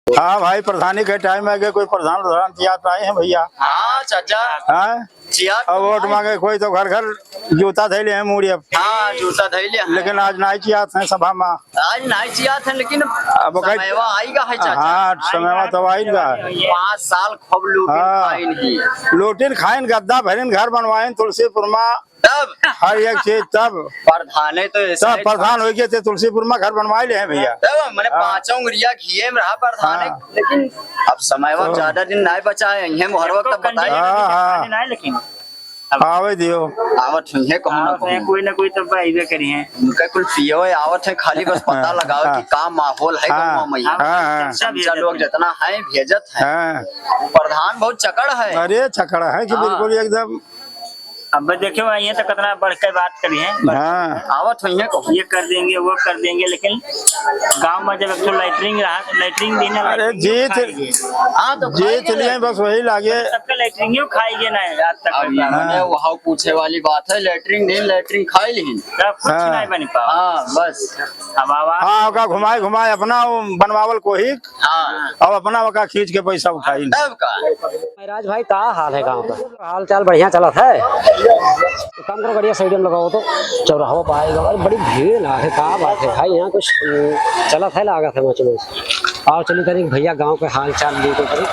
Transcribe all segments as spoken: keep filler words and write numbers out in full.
हाँ भाई, प्रधानी के टाइम में के कोई प्रधान, प्रधान चियात नाहीं है भइया। हाँ चाचा। हाँ? चियात अब वोट नाहीं। माँगे कोई तो घर घर जूता धइले हैं मूड़ी अब। हाँ, जूता धइले हैं। लेकिन आज नाहीं चियात हैं सभा में। आज नाहीं चियात हैं, लेकिन अब कई समयवा आइगा है चाचा। हाँ, समयवा तो आइगा है। पाँच साल खूब लूटिन हाँ। खाइन ही। लूटिन खाइन, गद्दा भरिन, घर बनवाइन तुलसीपुर में। तब हर एक चीज तब। प्रधाने तो ऐसा तब है। प्रधान होइ गए थे, तुलसीपुर में घर बनवाइ ले हैं भइया। तब मने हाँ। पाँचों उंगरिया घिये में रहा प्रधाने, हाँ। लेकिन अब समय वो तो ज्यादा दिन नाहीं बचा है, इन्हें मोहर वक्त इनको बताइए। कंडीशन हाँ, अभी हाँ। दिखाने ना है, लेकिन अब आवे दियो। आवत हुई है कहूँ ना आवत है, कहूँ। कोई ना कोई तो अइबे करी है। उनका कुल पियो है, आवत है, खाली बस पता हाँ, लगाओ हाँ। कि का माहौल है हाँ, गाँव में। हाँ, हाँ। चमचा लोग जितना है, भेजत है। हाँ। प्रधान बहुत चकड़ है। अरे चकड़ है कि हाँ। बिल्कुल एकदम। अब देखियो, ये तो कितना बढ़ के बात करी है। हाँ। आवत हुई है कहूँ। ये कर देंगे, वो कर देंगे, लेकिन गाँव में जब एक ठो लैट्रिन रहा, लैट्रिन दिन है, अरे लैट्रिन जीत, खाई गए। हाँ, तो जीत खाई गए। लिए बस वही लागे। सबके लैट्रिन खाई गए ना आज तक अब का। ये मने हाँ। वहाँ पूछे वाली बात है, लैट्रिन दिन लैट्रिन खाई ली। तब कुछ हाँ। नहीं बनी पावा। हाँ, बस। अब आवा। हाँ, ओका घुमाए घुमाए अपना वो बनवावल कोही। हाँ। अब अपना ओका खींच के पैसा उठाई। तब का? राज भाई, का हाल है गाँव का? हाल चाल बढ़िया चलत है। तो काम करो, बढ़िया स्टेडियम लगाओ तो चौराहो पाएगा। अरे, बड़ी भीड़ लाग है, का बात है भाई? यहाँ कुछ, अम, चलत है, लागत है मच मच। आओ, चली तनी भइया गाँव के हाल चाल ली तो करी।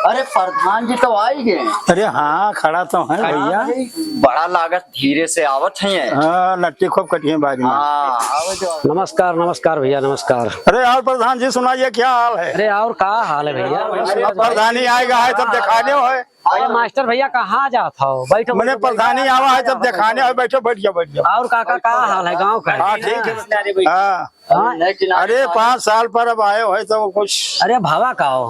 अरे, प्रधान जी तो आई गए। अरे हाँ, खड़ा तो है का भइया। भाई, बड़ा लागत धीरे से आवत है। हाँ, लट्टी खूब कटी है बारी में। हाँ, आओ जो। नमस्कार, नमस्कार भइया, नमस्कार। अरे और प्रधान जी सुनाइए, क्या हाल है? अरे और का हाल है भइया? अब प्रधानी आएगा है तब दिखाने हो है। अरे मास्टर भइया कहाँ जात हो? बैठो, मने बैठो, प्रधानी बैठो, आवा है बैठो, तब बैठो, दिखाने बैठो। हो, बैठो, बैठ जाओ, बैठ जाओ। और काका का हाल है गाँव का? हाँ, ठीक है। हाँ। हाँ? अरे पाँच साल पर अब आए हो है तो कुछ। अरे भावा का हो?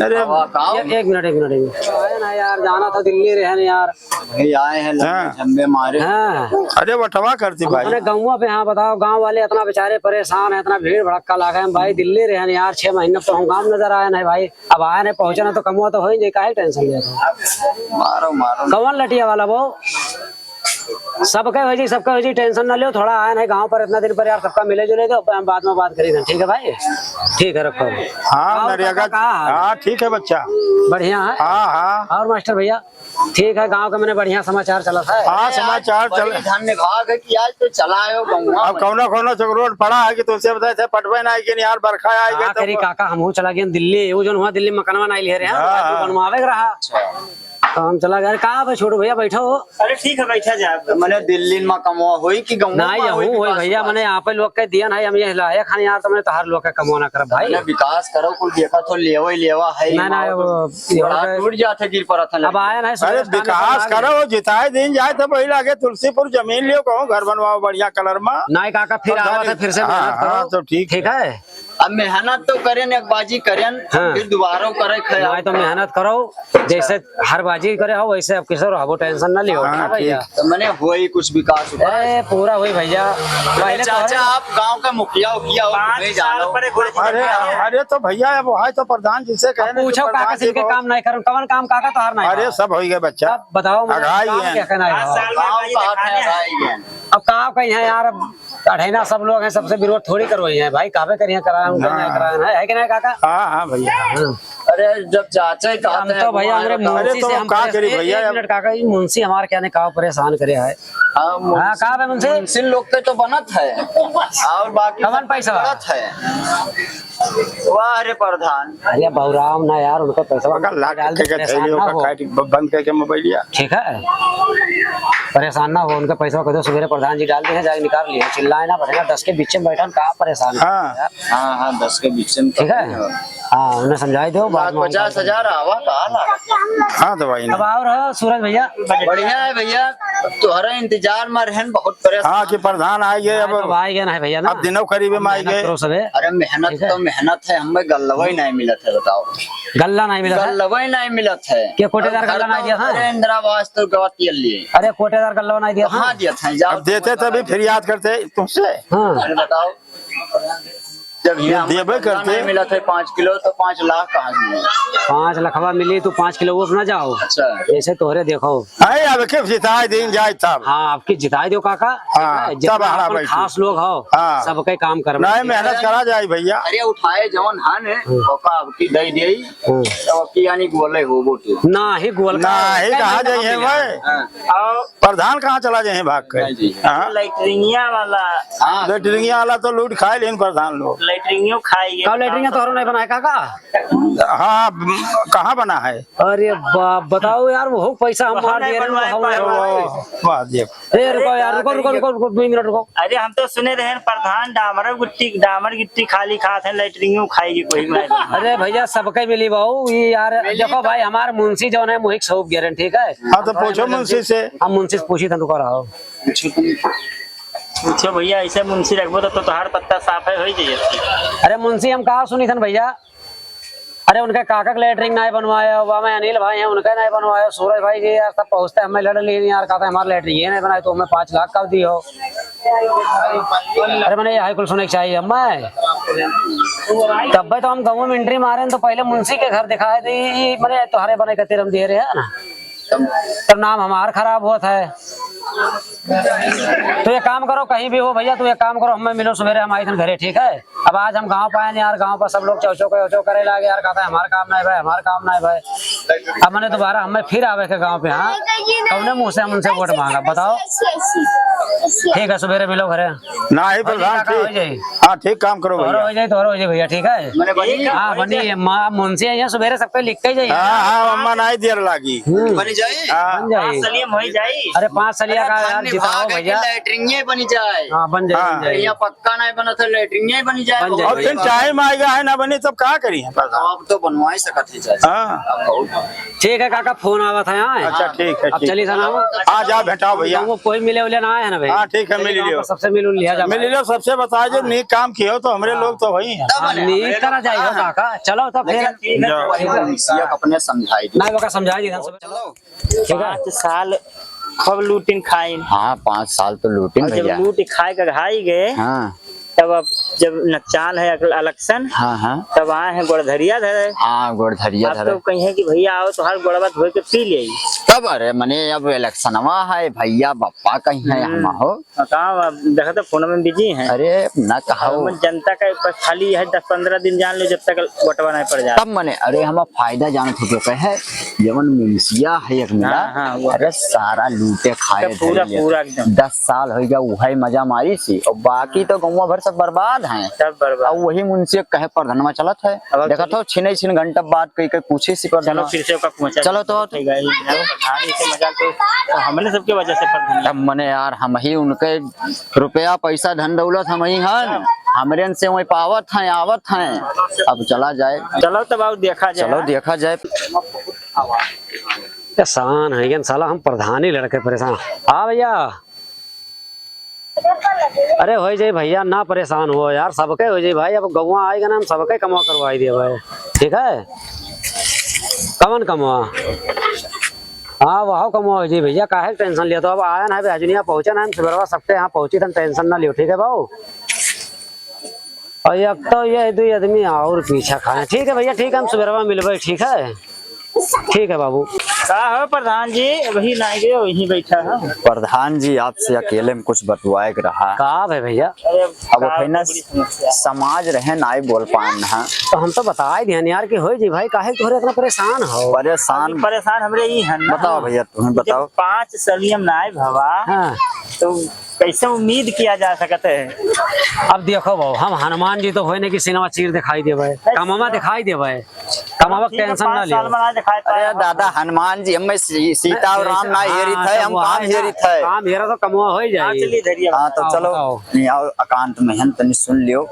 अरे भावा का हो? एक, एक मिनट, एक मिनट, एक मिनट। आए ना यार, जाना था दिल्ली रहे ना यार। भाई आए हैं, लंबे हाँ। झंबे मारे। हाँ। अरे, वटवा करती भाई। अपने गौवा पे, हाँ, बताओ, गाँव वाले इतना बेचारे परेशान हैं, इतना भीड़ भड़क्का लागे हैं भाई। दिल्ली रहे हैं यार, छह महीने तो हम गाँव नजर आए नहीं भाई। अब आए नहीं, पहुँचे ना तो कमवा तो हो ही जाए, काहे टेंशन लेत हो? मारो, मारो। कौन लटिया वाला वो? सबके हो जी, सबके हो जी, टेंशन ना लियो। थोड़ा आए नहीं गाँव पर इतना दिन पर यार, सबका मिले जुले तो हम बाद में बात करेंगे, ठीक है भाई? ठीक है, रखो। हाँ, और नरेगा। काका, का हाल? हाँ, ठीक है बच्चा। बढ़िया है? हाँ, हाँ। और मास्टर भइया? ठीक है, गाँव के मने बढ़िया समाचार चलत है। हाँ, अरे, आज समाचार चल बड़ी धन्य भाग है कि आज तो चला आयो गौवा अब में। कौनो कौनो चक रोड पड़ा है कि तुमसे बताए थे पटवे ना है कि नहीं यार, बरखा आ गई का तो करी काका, हमहू चला गए दिल्ली, वो जौन हुआ दिल्ली मकनवा नहीं ले रहे हैं, हाँ, तो हाँ। बनवावे के रहा। अच्छा। तो हम चला गए। का बे छोटू भइया, बैठो। अरे ठीक है, बैठा जा। तो मने दिल्ली में कमवा होई कि गौवा नहीं, में होई यहूँ होई विकास भइया, हुआ? मने आप लोग के दिया नहीं, हम ये लायक हन यार, तो मने तोहार लोग के कमवा ना करब भाई। मने विकास करो, कुल देखा तो लेवा ही लेवा है, नहीं, नहीं, माहौल वो तो ये बड़ा हो गए। टूट जात है, गिर पड़त है अब लड़के। आया नहीं, अरे सुरेश काका विकास लगा करो, जिताए दिन जाए तो वही लागे तुलसीपुर जमीन लियो, कहूँ घर बनवाओ बढ़िया कलर में। नहीं काका, फिर और आवा गाड़ी था, फिर से हाँ, मेहनत हाँ, करो। तो ठीक ठीक है। है। अब मेहनत तो करें, एक बाजी करें, हाँ। फिर दोबारा करे ख्याल। नहीं तो मेहनत करो, जैसे हर बाजी करे हो वैसे अब किशोर हबो, टेंशन ना लियो। हाँ, हाँ भइया। ठीक। तो मने होई कुछ विकास उकास? अरे पूरा होई भइया। अरे पहले तो चाचा, है। आप गाँव का मुखिया उखिया हो, पाँच नहीं साल जानो। पर एक बाजी अरे, करते हैं। अरे तो भइया अब है तो प्रधान जी से अब कहे ना, पूछो जो काका प्रधान से जी इनके बहुत काम नहीं करो, कवन काम काका तोहार नहीं अरे बा? सब होई गए बच्चा। अब बताओ मुझे अघाई काम है। क्या कहना है? पाँच साल में गाँव बाजी का हाथ दिखाने है, हैं। अघाई है। अब का कहीं है यार, अब अढ़ैना सब लोग हैं, सबसे विरोध थोड़ी करवाई है भाई, काबे करिए कराए, उनका ना। नहीं कराए है, है कि नहीं काका? हाँ, हाँ भइया। हाँ। अरे जब चाचा ही कहते हम हैं तो भइया, घुमाए हमरे बताओ। अरे मुंशी तो से हम का करी परेशान, भइया, एक अब मिनट काका, ये मुंशी हमारे क्या ने का परेशान करे है? हाँ, हाँ, मुंशी, का बे मुंशी? मुंशी लोग के तो बनत है, और बाकी कवन सब पैसा? गलत है। वाह रे प्रधान। अरे बहुराम ना यार, उनको पैसा ओका लाख डाल दे, के परेशान थैली ना ओका हो। काट ब-, बंद करके मोबाइलिया। ठीक है, परेशान ना हो, उनका पैसा कह दो, सवेरे प्रधान जी डाल दे हैं, जाके निकाल लिए, चिल्लाए ना, बढ़िया दस के बीच में बैठन, का परेशान हो हाँ। यार? हाँ, हाँ, दस के बीच में ठीक है? हाँ, उन्हें समझाई दो, बाद में पचास हजार आवा, कहा ना? हाँ, तो भाई ना। अब आओ रहो, सूरज भइया। बढ़िया है भइया, तोहरा इंतजार में रहन, बहुत परेशान। हाँ, कि प्रधान आ गए, अब तो भाई गए ना है भइया ना। अब दिनों करीब में आ मेहनत गए। करो सबे। अरे मेहनत ठीक है। तो मेहनत है, हमें गल्लवा ही नहीं मिलत है, बताओ। गल्ला नहीं मिलत है? गल्लवा ही नहीं मिलत है। क्या कोटेदार अब घर गल्ला नहीं तो, दिया था? अरे इंदिरा आवास तो गवा के लिए। अरे कोटेदार गल्ला नहीं दिया था? कहाँ दिया था? जाओ अब तो देते तभी फिर याद करते तुमसे। हाँ। अरे बताओ। जब ये ये हमको देबे धंधा करते। नहीं मिला था पाँच किलो, तो पाँच लाख कहाँ से मिले? पाँच लखवा मिली, तो पाँच किलो वो अपना जाओ। अच्छा। जैसे तोहरे देखो। अरे, अब के जिताए दिन जाए तब। हाँ, अब के जिताए दो काका। हाँ, ठीक है? तब जितना हरा अपन बैठी। खास लोग हो, हाँ। सबके काम करवा नहीं, दे। मेहनत करा जाए भैया। अरे, उठाए जौन हन, हम्म। ओका अब की दे दिए, हम्म। तो अब की यानी गोले हो बोटे। ना ही गोल का ना ही कहाँ जाइए भाई? हाँ। और प्रधान कहाँ चला जाए भाग के? नहीं जी। हाँ। लैट्रिनिया वाला। हाँ। लैट्रिनिया वाला तो लूट खाए लेकिन प्रधान लोग। लैट्रिनियो खाइए। का लैट्रिनिया तोहरो नहीं बनाए काका? हाँ, कहाँ बना है? अरे बाप, बताओ यार, वो पैसा हम वहाँ मार नहीं दिए रहे, बनवाए वो पाए। हम वाह, वाह, देख। ए, रुको यार, रुको, रुको, रुको, रुको, दो मिनट रुको। अरे, हम तो सुने रहे हैं, प्रधान डामर गिट्टी, डामर गिट्टी खाली खात है, लैट्रिनियो खाएगी कोई में। अरे भैया, सबके मिली बाबू, ये यार, मिली देखो तो। भाई, हमार मुंशी जौन है, मोहिक सऊब गिरन, ठीक है? हाँ, तो पूछो मुंशी से। हम मुंशी से पूछी था, रुको रहो। पूछो भैया, ऐसे मुंशी रखबो तो, तो तोहार पत्ता साफ है, होई जाइए। अरे मुंशी, हम कहा सुनी थन भैया, अरे उनके काका के लेटरिन नहीं बनवाया, वहाँ में अनिल भाई हैं, उनके नहीं बनवाया, सूरज भाई जी यार, सब पहुँचते हमें लड़ लिए यार, कहते हमारे लेटरिन ये नहीं बनाए, तो हमें पाँच लाख कब दियो? अरे मने, यही कुल सुने के चाहिए हमें। तब भाई तो हम गाँव में एंट्री मारे तो पहले मुंशी के घर दिखाए थे, मने तोहरे बने खातिर हम दे रहे हैं ना, तब नाम हमार खराब होत है। तो एक काम करो, कहीं भी हो भैया, तो एक काम करो, हमें मिलो सवेरे, हम आई थन घरे, ठीक है? अब आज हम गाँव पाए यार, गाँव पर सब लोग चौचो चौचो करे लागे यार, कहता है हमार काम नहीं भाई, हमार काम नहीं भाई। अब मने दोबारा हमें फिर आवे के गाँव पे, हाँ, कौने मुँह से हम उनसे वोट मांगा, बताओ? ठीक है, सवेरे मिलो घरे। ना ही और जी, प्रधान काका, ठीक। हो जाई। हाँ, ठीक काम करो तोहरो भैया। हो जाई, तोहरो हो जाई भैया, ठीक है? मने बनी? हाँ, बनी है। माँ मुंशी है, यहाँ सवेरे सबके लिख के जाइए। हाँ, हाँ, अम्मा नाई देर लागी। हम्म। बनी जाई? हाँ। बन जाई। पाँच सलियम हो जाई। अरे, पाँच सलिया अरे, का यार धन्य जिताओ भाग है कि भैया। लैट्रिनिये बनी जाए। हाँ, बन जाई, हाँ। बन जाई। यहाँ पक्का नहीं बना था, लैट्रिनिये बनी जाए। बन जाई। और फिर चाहे में आएगा है ना बनी, तब का करी है? अब तो बनवा ही सकत है चाचा। हाँ। अब बहुत ठीक है काका, फोन आवत है, हाँ। अच्छा, ठीक है, अब ठीक। चलिए सलाम। आ जाओ, भेंटाओ भैया। हमको कोई मिले उले ना आए है ना भाई? हाँ, ठीक है, चलिए, मिल गाँव लियो। पर सबसे मिल उल लिया जाए। मिल लियो, सबसे बता जो, नीक काम कियो तो हमरे लोग तो वही है। हाँ, नीक करा जाए हो काका। चलो तो फिर। लेकिन ठीक है, जाओ। वही मुंशिया अपने समझाई दो। ना, ओका समझाई दी, चलो। ठीक है। पाँच साल खूब लूटिन खाइन। हाँ, पाँच साल तो लूटिन और जब भैया। लूट खाए के घाई गए, हाँ। तब अब जब नकचाल है अक-, इलेक्शन, हाँ, हाँ। तब आए हैं गोड़धरिया धरे। हाँ, गोड़धरिया अब धरे। तो कही है कि भैया आओ, तोहार गोड़वा धोए के पी ले। तब अरे मने अब इलेक्शनवा है भैया, बप्पा कही है हम्म। हम हो। बताओ, अब देखा तो फोन में बिजी हैं। अरे ना कहो। अब जनता का बस खाली है दस पन्द्रह दिन जान लो, जब तक वोटवा नहीं पड़ जाए। तब मने अरे हम फायदा जानत हो क्यों कहे, जवन मुंशिया है एक मिला, हाँ, हाँ, वो। अरे सारा लूटे खाए तो पूरा, धरे ले। पूरा एकदम। दस साल हो गया, उहे मजा मारी सी, और बाकी तो गौवा भर सब बर्बाद हैं। सब बर्बाद। अब वही मुंशी कहे प्रधानवा चलत है। अब देखा चलिए। तो छिने छिन घंटा बात कही के पूछे सी प्रधानवा। चलो फिर से ओका पहुंचा चलो तो। ठीक है, ये प्रधान इसे मजा तो, तो हमने सबके वजह से प्रधान। तब मने यार हम ही उनके रुपया पैसा धन दौलत हम ही हन, हमरे से वही पावत हैं, आवत हैं। अब चला जाए। चलो तब आओ देखा जाए। चलो देखा जाए। परेशान है ये साला, हम प्रधानी लड़के परेशान। हाँ भैया, अरे हो जाई भैया, ना परेशान हो यार, सबके हो जाई भाई। अब गौवा आएगा ना, हम सबके कमवा करवाई दे भाई, ठीक है? कवन कमवा? हाँ, वह कमवा हो जाई भैया, काहे के टेंशन लिया? तो अब आया ना, हजनिया पहुँचा ना, हम सुबेरवा सबके यहाँ पहुँची, तन टेंशन ना लियो, ठीक है बाबू? और एक तो ये दो आदमी और पीछा खाए। ठीक है भैया, ठीक है, हम सुबेरवा मिलबे, ठीक है? ठीक है बाबू। का हो प्रधान जी, वही ना गए, वहीं बैठा है। प्रधान जी, आपसे अकेले में कुछ बतवाए के रहा। का है भैया? अरे, अब का उठे ना बड़ी समस्या है। समाज रहे ना बोल पाए ना। तो हम तो बता ही दिहन यार कि हो जी भाई, काहे तोहरे इतना परेशान हो? परेशान? अभी परेशान हमरे ही है ना। बताओ भैया, तुम्हें जब बताओ। पाँच सलियम ना भवा, हाँ। तो कैसे उम्मीद किया जा सकत है? अब देखो बाबू, हम हनुमान जी तो होए नहीं कि सिनेमा चीर दिखाई देवे, कमवा दिखाई देवे, कमवा ठीक है, टेंशन ना पाँच साल लियो। में ना दिखाई पाए। अरे दादा, हनुमान जी हमें सी-, सीता और राम ना हाँ, हेरी थे, तो हम वो काम है हेरी ना, थे। काम हेरा तो कमवा हो ही हाँ, जाए। चलिए धैर्य हाँ, तो बताओ, चलो, बताओ। नहीं आओ, एकांत में हम तनी सुन लियो।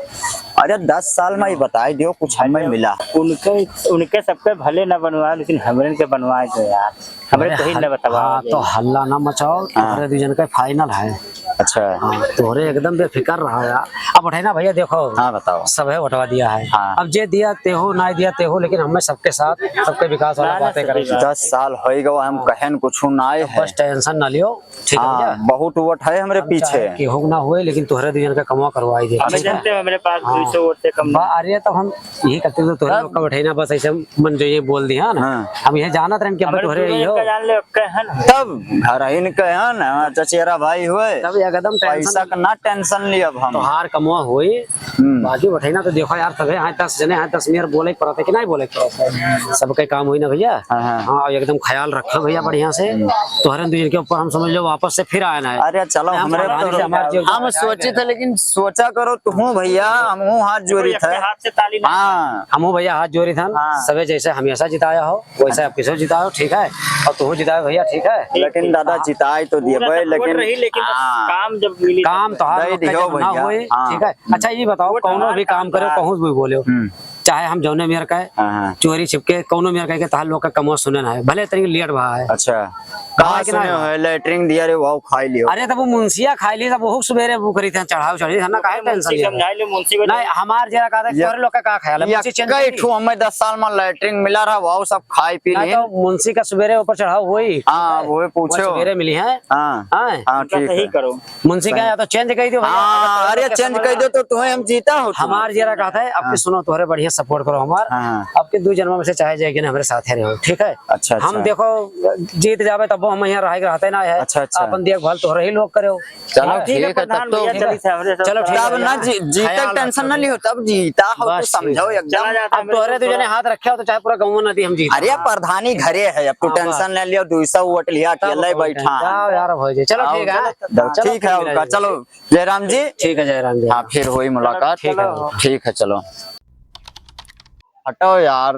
अरे दस साल में ही बताई दियो, कुछ हमें मिला। उनके, उनके सबके भले ना बनवा, लेकिन हमरे के बनवा दो यार। हमरे अरे तो ही हल-, न बतावा हाँ, जाए। तो हल्ला ना मचाओ, हाँ। तोहरे दू जन के फाइनल है। अच्छा। हाँ, तोहरे एकदम बेफिकर रहा यार। अब उठे ना भैया, देखो, हाँ, बताओ। सब है, उठवा दिया है। हाँ। अब जे दिया ते हो, ना दिया ते हो, लेकिन हमें सबके साथ, सबके विकास वाला ना, ना, बातें सही करेंगे। बात। दस साल होई गवा, हम हाँ। कहेन कुछ ना आए अब है। बस टेंशन ना लियो, ठीक है हाँ, भैया? बहुत वोट है हमरे हम पीछे। चाहे केहू ना होए, लेकिन तोहरे दू जन का कमवा करवाई दे, हम ठीक है? जानते हैं, हमरे पास हाँ। दो सौ वोट से कम बा, नहीं। अरे, तब हम यही करते तो तोहरे तब लोग का बैठे ना, बस ऐसे मन जो ये बोल दिया ना, हाँ। हम ये जानत रहन कि अब हमरे तोहरे पूरे यही हो। इनका जान ले, कहे हैं ना। तब घर इनके हैं ना, चचेरा भाई हुए। तब एकदम टेंशन पैसा का ना टेंशन ली अब हम। तोहार कमवा होई, हम्म। बाकी बैठे ना तो देखो यार, तबे हाँ दस जने, हाँ दस मेर बोले के पड़त है कि नहीं बोले के पड़त है? सबके काम होई ना भैया। हाँ, हाँ। हाँ, एकदम ख्याल रखा भैया बढ़िया से। हम्म। तोहरे दू जन के ऊपर हम समझ लो वापस से फिर आए ना है। अरे चलो, नहीं, हम हमरे प्रधान तो जी हमारे जो हम सोचे थे, लेकिन सोचा करो तुहूँ भैया, हमहूँ हाथ जोड़ी थे। हाथ से ताली ना। हाँ। हमहूँ भैया हाथ जोड़ी था, हाँ। सबे जैसे हमेशा जिताया हो, वैसे अब किसो जिताओ, ठीक है? और तू जिताओ भैया, ठीक है? लेकिन दादा, हाँ। जिताई तो दिए पूरा भाई, support लेकिन रही, लेकिन बस हाँ। काम जब मिली काम तब तो हर दे लोग का दियो जब ना भैया। होए, हाँ। ठीक है? हम्म। अच्छा, ये बताओ, वो कौनो भी काम करे, हाँ। कहूँ भी बोले, हम्म। चाहे हम जौने मेर का है, हाँ, हाँ। चोरी छिपके, कौनो मेर का है कि तहार लोग का कमवा सुने ना है, भले तनी लेट भा है। अच्छा। कहाँ कहाँ कि सुने नहीं? हो, लेटरिन दिया रे, वाओ, खाई लियो। अरे, तब वो मुंशिया खाई ली, तब वो सुबेरे वो करी थे, चढ़ाव चढ़ी, है ना, काहे मुंशी टेंशन ले रहे? समझाई लो, मुंशी को नहीं, हमार जरा कहा था, ये तोहरे लोग का का ख्याल है? ये मुंशी चेंज कई करी? ठो हमें दस साल में लेटरिन मिला रहा, वाओ, सब खाई पी नहीं, ली। तो मुंशी का सुबेरे ऊपर चढ़ाव होई। हाँ, ठीक है? वो पूछो। वो सुबेरे मिली है। हाँ। हाँ। हाँ, उनका ठीक सही है। करो। मुंशी का सही। या तो चेंज कर दो भैया, हाँ, अगर अरे, तुमके चेंज समझ कर में दो तो तुम्हें हम जीता हो तुम। हमार जरा कहता है, अब हाँ। के सुनो, तोहरे बढ़िया support करो हमार। हाँ, हाँ। अब के दू जन्म में से चाहे जाए कि ना, हमरे साथ है रहो, ठीक है? अच्छा, हम अच्छा। देखो, जीत जावे तब हम यहाँ रहे के रहते ना है। अच्छा, अच्छा। अपन देखभाल तोहरे ही लोग करे हो। चलो, हाँ, ठीक है, ठीक है, तब प्रधान तो भैया, चलिए, हमरे सब चलो, ठीक है तब ना भैया। जी-, जीते ख्याल टेंशन रखो ना भैया। लियो, तब जीता हो तो बस, ठीक समझो है। एकदम। चला जाता अब हमरे तोहरे सब दू जने थोड़ा। हाथ रखे हो तो चाहे पूरा गाँव नदी हम जीत। अरे, हाँ। प्रधानी घरे है, अब तू हाँ, टेंशन बस। ना लियो, दूसरा वोट लिया, तब अकेले हो बैठा। जाओ यार, भौजी। चलो, आओ, ठीक है। चलो, चलो, ठीक है, ठीक है, आपका, चलो। जयराम जी। ठीक है, जयराम जी। हाँ, फिर होई मुलाकात। ठीक है। ठीक है, चलो। हटाओ यार,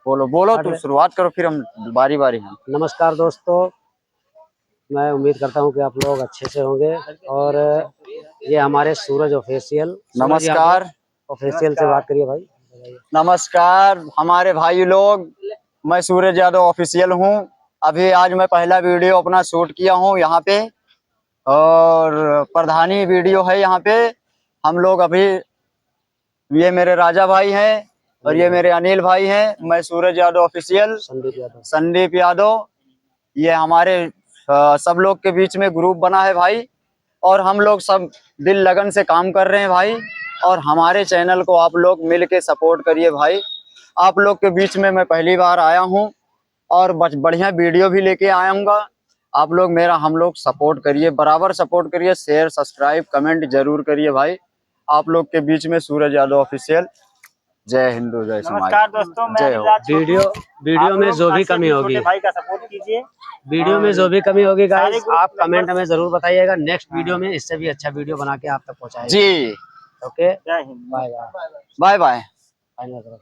बोलो, बोलो, हट तू बे। शुरुआत करो, फिर हम बारी बारी हम। नमस्कार दोस्तों, मैं उम्मीद करता हूँ कि आप लोग अच्छे से होंगे। और ये हमारे सूरज ऑफिशियल, सूरज नमस्कार। यादव ऑफिशियल से बात करिए भाई। नमस्कार हमारे भाई लोग, मैं सूरज यादव ऑफिशियल हूँ। अभी आज मैं पहला वीडियो अपना शूट किया हूँ यहाँ पे, और प्रधानी वीडियो है यहाँ पे। हम लोग अभी, ये मेरे राजा भाई हैं और ये हम्म। मेरे अनिल भाई हैं। मैं सूरज यादव ऑफिशियल, संदीप यादव। संदीप यादव, ये हमारे, अ, सब लोग के बीच में ग्रुप बना है भाई, और हम लोग सब दिल लगन से काम कर रहे हैं भाई। और हमारे चैनल को आप लोग मिल के सपोर्ट करिए भाई। आप लोग के बीच में मैं पहली बार आया हूँ और बच-, बढ़िया वीडियो भी लेके आऊँगा। आप लोग मेरा, हम लोग सपोर्ट करिए, बराबर सपोर्ट करिए, शेयर, सब्सक्राइब, कमेंट जरूर करिए भाई। आप लोग के बीच में सूरज यादव ऑफिशियल। जय हिंदू, जय समाज। नमस्कार दोस्तों, मैं जय हो। अनिल राजपूत वीडियो, हूँ। वीडियो आप में लोग जो भी आशीष कमी जी होगी, छोटे भाई का सपोर्ट कीजिए। वीडियो में और जो भी कमी होगी सारे गाइस, ग्रुप आप मेंबर्स कमेंट में जरूर बताइएगा। नेक्स्ट हाँ। वीडियो में इससे भी अच्छा वीडियो बना के आप तक पहुंचाएंगे। जी। ओके, जय हिंद। Bye bye. Bye bye. Final करो।